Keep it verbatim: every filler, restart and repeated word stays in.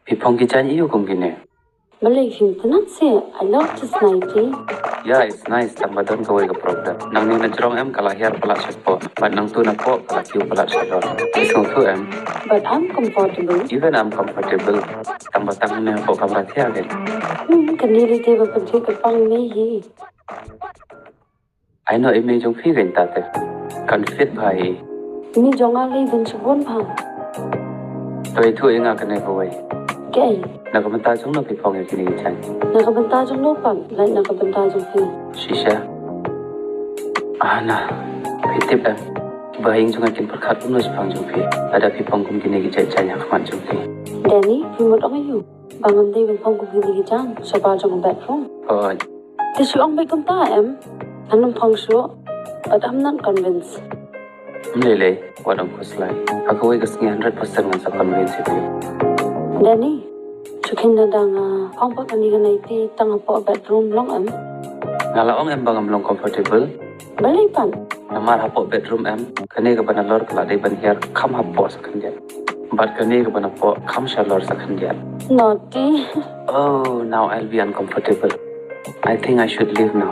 Phi phong ki jaiñ aiu kum kine? Balei phim tnat se, I love this nighty. Yeah, it's nice, tang ba don kawei ka problem. Nangne na jrong em ka la hiar palat shapoh. Bad nangtu napoh ka la kiew palat shalor. Phi sngewthuh em? But I'm comfortable. Even I'm comfortable. Tang ba tang hangne hapoh kamra thiah kein. Hmm, kane lei te ba pynthut ka pang ne hi. Ai no i mei jong phi kein ta te. Kan fit bha hi. I mei jong nga lei ban shibun bha. To ïathuh ïa nga kane kawei. Kaei? Na ka bynta jong no phi phong ïa kine ki jaiñ? Na ka bynta jong no pat, lait na ka bynta jong phi. Shisha. Ah na. Phi tip em. Ba ïing jong nga kin pyrkhat kumno shaphang jong phi. Lada phi phong kum kine ki jait jaiñ ha khmat jong phi. Danny, phi mut ong aiu? Ba ngam dei ban phong kum kine ki jaiñ shabar jong ka bedroom. Hooid. Te shu ong beit kumta em? Ngan ym phong shuh. Bad I'm not convinced. Ym lei lei, wat ym khuslai. Ha kawei ka sngi hundred percent ngan sa convince ïa phi. Danny, shu kheiñ lada nga phong pat kane ka nighty tang hapoh bedroom, long em? Nga la ong em ba ngam long comfortable? Balei pat? Namar hapoh bedroom em, kane kaba nalor ka la dei ban hiar kham hapoh sa khyndiat. Bad kane kaba napoh kham shalor sa khyndiat. Naughty. Oh, now I'll be uncomfortable. I think I should leave now.